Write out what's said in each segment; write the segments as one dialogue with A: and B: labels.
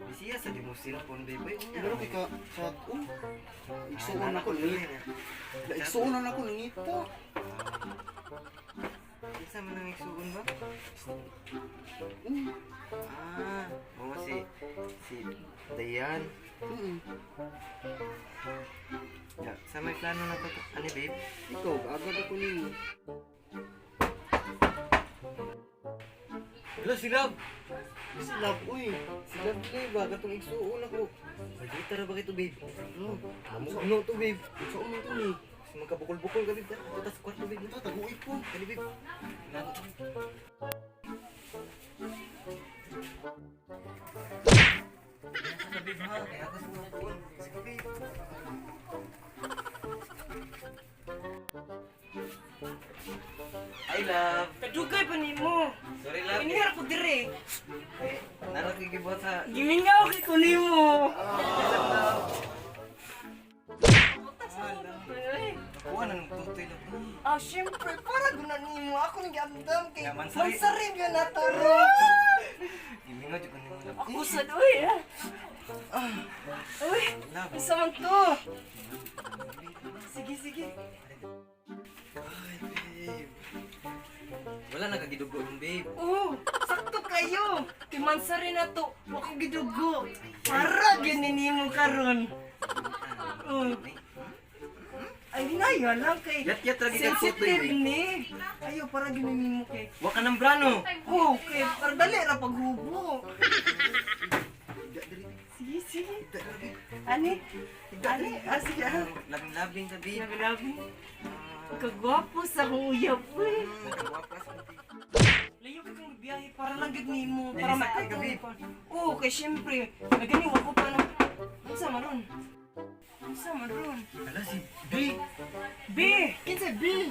A: Bisiya sa di mo cellphone, babe. Uy, unya.
B: Pero kay ka sa oh. Igsuon ako ni. La igsuon na ako nangita.
A: Kinsa man ang igsuon ba?
B: Mm.
A: Ah, oo si si Dayan. Ya, sa may plano na to. Ani, babe?
B: Ikaw, agad ako nimo.
A: Hello, si Love.
B: Si Love, uy.
A: Si Love ni ba katong igsuon ako. Pagita ra ba kito, babe?
B: No.
A: Mamugno to, babe.
B: Igsuon mo to ni.
A: Mas magkabukol-bukol ka, babe. Tara, dito sa kwarto, babe.
B: Ito, taguig ko.
A: Dali, babe. Nato. Babe, ha? Kaya ako sa mga. Sige, babe. Hi, love.
C: Kadugay pa nimo.
A: Sorry, love.
C: Inihar ko dire.
A: Eh, nara kay gibuhat sa
C: Gimingaw kay ko nimo.
A: Kuha na ng tutoy, love.
C: Ah, syempre, para guna nimo. Ako nang giandam kay
A: Ya, mansari.
C: mansari gyud na to ro.
A: Gimingaw jud ko nimo, love.
C: Ako sad oy. Ah. Uy,
A: Love.
C: isa man to. Sige, sige.
A: Ay, babe. Wala na kagidugo ng babe.
C: Oh, sakto kayo. Kay mansari na to. Wa ko gidugo. Para gyud ni nimo karon. Oh. Ay, hinaya lang kay
A: Yat-yat lagi kang tutoy,
C: sensitive
A: babe.
C: ni. Ayo, para gyud ni nimo kay
A: Wa ka ng brano.
C: Oh, okay. Para dali ra paghubo. Sige, sige. Ani? Ani? Ah, sige. Ah.
A: Labing-labing ka, babe.
C: Labi-labi. Kagwapo sa akong uyab, uy.
A: Kagwapa sa babe.
C: Layo ka kang biyahe para lang gud nimo para
A: Nanisakay ka, babe.
C: Oo, kay syempre, naganiwa ko pa na. Unsa man ron? Unsa man ron?
A: Hala si B.
C: B!
B: Kinsa B?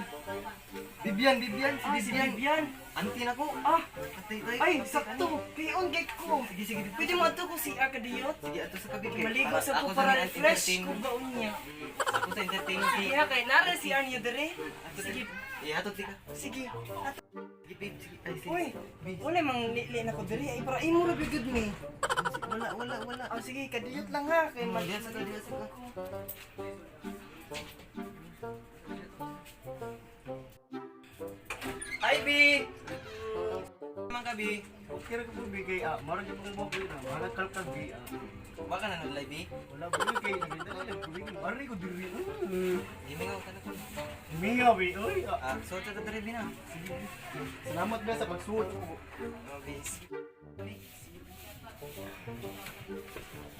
A: Bibian, Bibian, si
C: Ah, si
A: Bibian.
C: Bibian.
A: Auntie na ko.
C: Ah,
A: Atay tay.
C: ay, sakto. Kay on gate ko.
A: Sige, sige. Dito.
C: Pwede mo ato ko si Akadiyot.
A: Sige, ato sa kabi. kay
C: Maligo sa ko
A: ako
C: para
A: sa
C: refresh
A: entertain.
C: ko ba unya.
A: Ako sa entertain si.
C: Sige ha, kay nara si Arnyo dire. Sige,
A: Ihatod ti ka.
C: sige. Ato.
A: Sige, babe, sige. Ay, sige.
C: Uy, wala mang lili na ko dire ay para imo ra gyud ni.
A: Wala, wala, wala.
C: Ah, sige, kadiyot lang ha kay mag
A: Diyan sa ka, diyan sa ka. Hi, B. Man ka, B.
B: Okay ra ka po bigay ah. Mara gyud pong mo na. Mara kalkal bi ah.
A: Baka na nag-live, B.
B: Wala ba kay nagdala lang ko bi. Mara ko diri.
A: Gimingaw ka na ko.
B: Mingaw bi oy. Ah.
A: Ah, so ka diri, B na.
B: Sige. Salamat ba sa pagsuot ko.
A: Oh, B.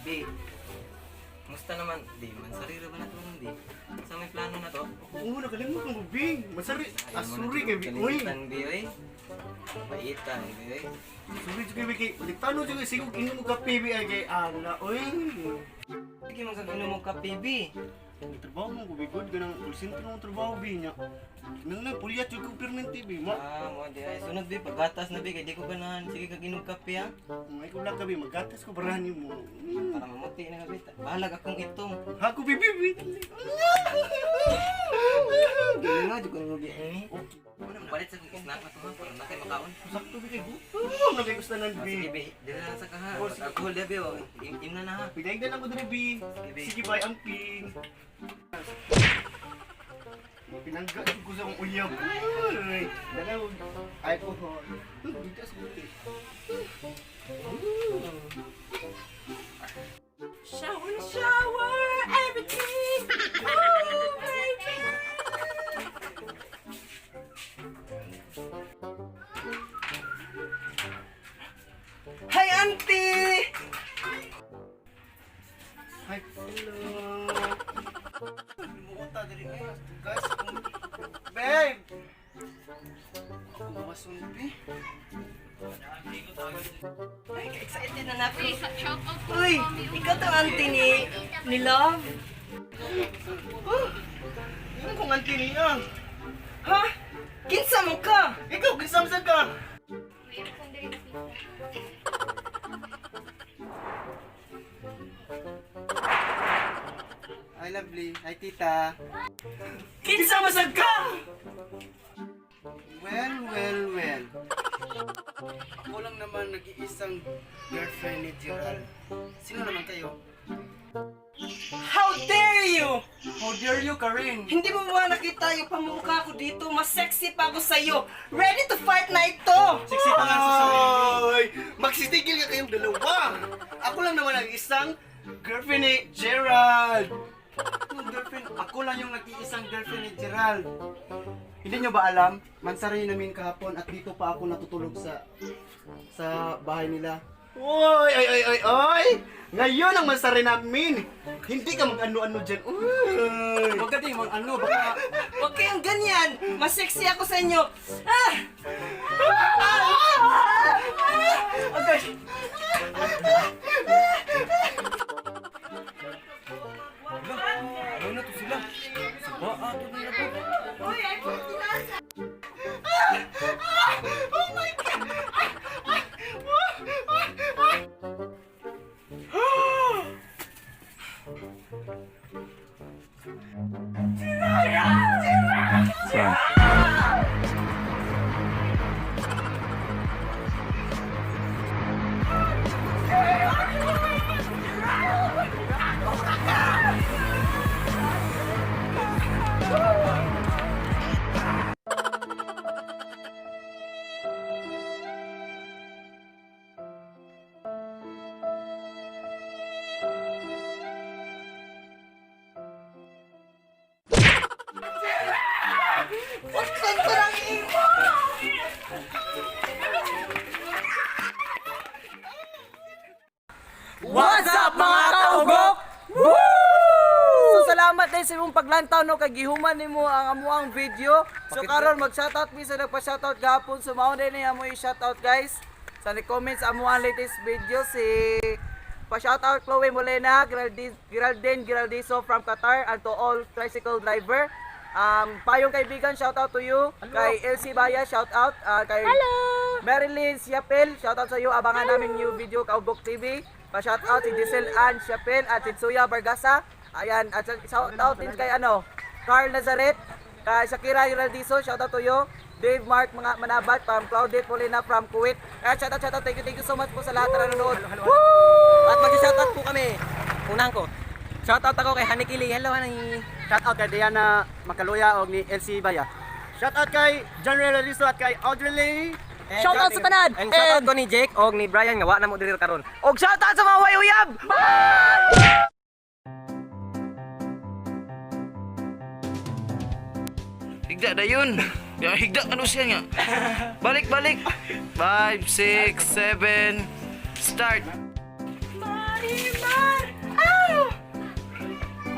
A: B. Musta naman, B? Mansarira ba na to B? Sa may plano na to?
B: Oo, nakalimot mo bi. Masari. Ah, sorry kay bi. Oy.
A: Kalimutan, B, oy. Paitan, B, oy.
B: Sorry jud kay bi kay ulit jud kay sigog inom mo kape bi ay kay ana oy.
A: Sige, magkagano mo kape, B.
B: Trabaho mo ko bi good ganang call center mo trabaho bi nya. Nang na pulyat jud ko permanente bi ma.
A: Ah, mo di ay sunod B, paggatas na B kay di ko ganahan. Sige kag inom kape ha.
B: May ko lang ka bi maggatas ko barahan nimo.
A: Para mamuti na ka B. Bahalag akong itong.
B: Ako bi bi bi.
A: Gini nga jud ko nimo B. Eh. Palit sa kong snack na to ha para na kay makaon.
B: Sakto bi kay gutom na kay gustanan
A: Ah,
B: bi.
A: sige B, dili na lang sa kaha.
B: Oh, sige.
A: Alcohol dia B oh. Im na na ha.
B: Pinaigdan lang ko diri bi.
A: Sige, bi.
B: Sige bye angking. Pinangga jud ko sa akong uyab. Uy, dala og alcohol. Dito sa buti.
C: Shower, shower, everything. Oh, baby. Hi, auntie.
B: Hi, hello. Limuta diri ay guys. Babe. Ako gawason bi.
C: Ay, excited na na ako.
D: Shout out po
C: Uy, ikaw to auntie ni Love.
B: Oh. Yung kong auntie niya.
C: Ha? Kinsa man ka?
B: Ikaw gisamsa ka.
D: Mayroon kong diri nakita.
B: Hi, lovely. Hi, tita.
C: Kinsa masag ka?
B: Well, well, well. Ako lang naman nag-iisang girlfriend ni Gerald. Sino naman kayo?
C: How dare you!
B: How dare you, Karen?
C: Hindi mo ba nakita yung pamumukha ko dito? Mas sexy pa ako sa'yo. Ready to fight na ito!
B: Sexy pa nga sa sarili. Magsitigil ka kayong dalawa! Ako lang naman ang isang girlfriend ni Gerald! Anong girlfriend? Ako lang yung nag-iisang girlfriend ni Gerald. Hindi nyo ba alam? Mansari namin kahapon at dito pa ako natutulog sa bahay nila. Oy, ay, ay, ay, ay! Ngayon ang mansari namin! Hindi ka mag-ano-ano dyan. Uy! Huwag ka din mag-ano, baka.
C: Huwag kayong ganyan! Mas sexy ako sa inyo! Ah!
B: Okay.
A: Ano na to sila? Sa baa to na po.
C: Uy, ay po, tinasa! Putlan ko ng imo!
E: What's up, mga kaugok? Woo! So salamat din sa imong paglantaw, no, kay gihuman nimo ang amuang video. So karon mag-shoutout mi sa nagpa-shoutout gahapon. So mao din ni amo i-shoutout, guys. Sa ni-comment sa amuang latest video si pa-shoutout Chloe Molena, Geraldine, Geraldine Geraldiso from Qatar, and to all tricycle driver. Payong kaibigan, shoutout to you. Kay LC Baya, shoutout. Kay
D: Hello!
E: Marilyn Siapel, shoutout sa iyo. Abangan namin new video Kaubok TV. Pa-shoutout si Giselle Ann Siapel at si Tsuya Bargasa. Ayan, at shoutout din kay ano, Carl Nazaret, kay Shakira Hiraldiso, shoutout to you. Dave Mark mga Manabat from Claudette Polina from Kuwait. Ayan, shoutout, shoutout. Thank you so much po sa lahat na nanonood.
A: At mag-shoutout po kami. Unahan ko. Shoutout ako kay Hanikili. Hello, Hani.
B: Shoutout kay Diana Makaluya o ni LC Baya. Shoutout kay John Ray Lariso at kay Audrey Lee.
E: Shoutout sa tanan!
A: And shoutout ko ni Jake og ni Brian nga wa na mo diri karon.
E: Og shoutout sa mga way uyab!
F: Higda na yun. Ya, higda ano siya nga. Balik, balik. 5, 6, 7, start.
C: Marimar! Aw!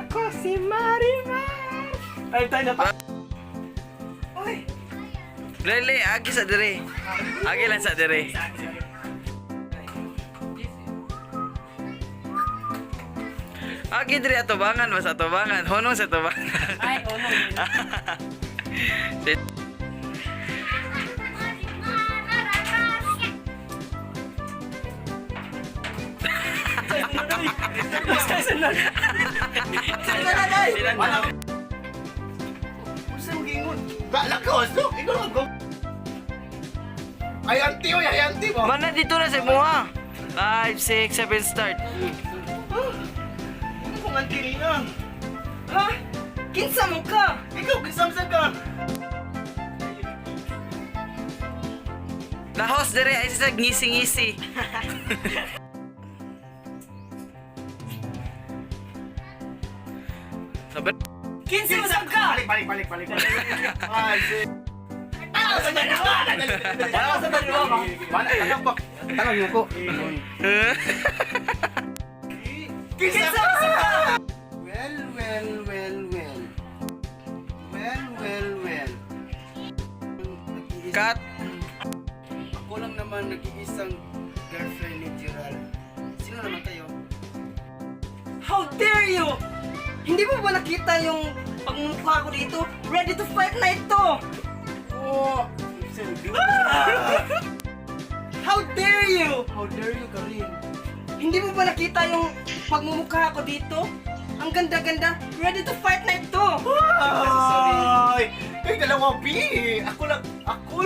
C: Ako si Marimar!
B: Ay, tayo na pa.
C: Uy!
F: Lele, agi sa dire. Agi lang sa dire. Agi dire atubangan, mas atubangan. Honong sa atubangan.
C: Ay, oh no.
B: Unsa mong gingon? Bala ko, so ikaw lang ko. Ay, auntie, oy, ay, auntie mo.
F: Mana dito na sa imuha. 5, 6, 7, start.
B: Ano kung auntie nina?
C: Ha? Kinsa mo ka?
B: Ikaw, gisamsa ka.
F: Lahos dire ay sa ngisi-ngisi. Sabi.
C: Kinsa mo sab ka?
B: Balik, balik, balik, balik. Ay, si. Tanaw sa dalawa! Tanaw sa dalawa! Wala, tanaw pa. Tanaw yung ko.
C: Kinsa mo sab ka?
B: Well, well, well, well. Well, well, well.
F: Cut.
B: Ako lang naman nag-iisang girlfriend ni Gerald. Sino naman kayo?
C: How dare you! Hindi mo ba nakita yung pagmumukha ko dito? Ready to fight na ito!
B: Oh!
C: How dare you!
B: How dare you, Karin?
C: Hindi mo ba nakita yung pagmumukha ko dito? Ang ganda-ganda. Ready to fight na ito.
B: Ay! Kay dalawa, B! Ako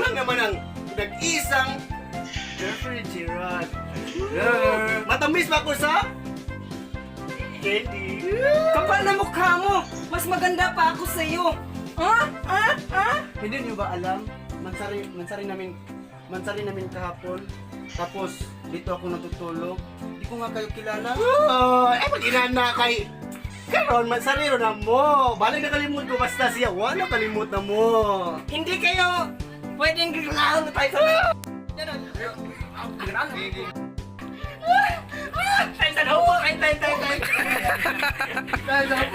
B: lang naman ang nag-isang girlfriend ni Gerald. Matamis ba ako sa candy?
C: Kapal na mukha mo. Mas maganda pa ako sa iyo. Ha? Ha? Ha?
B: Hindi niyo ba alam? Mansari namin kahapon. Tapos, dito ako natutulog. Hindi ko nga kayo kilala. Oh, ay, mag-inana kay... Karon, mansari na mo. Balik na kalimut ko basta siya. Wala kalimut na mo.
C: Hindi kayo pwedeng gilaan na tayo sa... Tayo sa tayo, tayo, tayo, tayo.